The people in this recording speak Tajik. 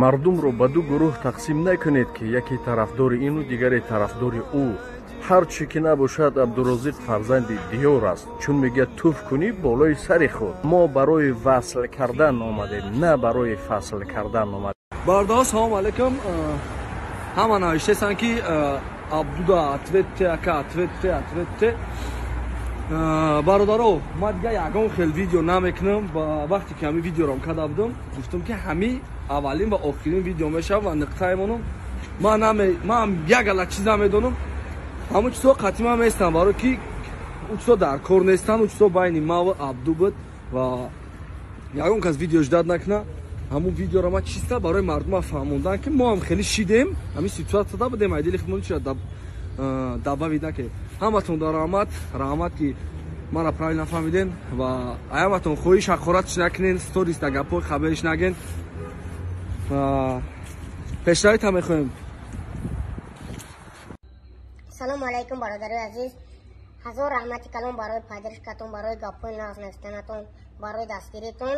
Мардумро ба ду гурӯҳ тақсим накунед, ки яке тарафдори ину, дигаре тарафдори ӯ. Ҳар чӣ ки набошад, Абдурозиқ фарзанди диёр аст, чун мегӯяд: «Туф кунӣ болои сари худ». Мо барои васл кардан омадем, на барои фасл кардан омадем. Бародаро, салому алайкум. Ҳама навиштаестанд, ки Абдуда ответ те, ака, ответ те, ответ те. Бародаро, ман дига ягон хел видео намекунам. Ва вақте ки ҳамин видеорам карда будам, гуфтам, ки ҳамин аввалин ва охирин видео мешавад ва нуқтаи монам. Ман як гала чиз намедонам, ҳамон чизҳо қатъи ман местам, барои ки ӯ чизҳо дар кор нестанд. Ӯ чизҳо байни ман ва Абду буд ва ягон кас видео ждать накуна. Ҳамун видеоро ман чиста барои мардума фаҳмондан, ки мо ҳам хеле шидем, ҳамин ситуатсияда будем. Айдили худмон чира добавить накунед. Ҳаматон дар раҳмат, раҳмат, ки мара правильно фаҳмиден. Ва аяматон хоҳиш, ҳақоратш накунен, сторис да гапҳои хабариш наген. Пешравита мехоҳем. Салому алайкум, бародарои азиз. Ҳазор раҳмати калон барои поддержка тон, барои гапҳои нағз навистанатон, барои дастгиритон.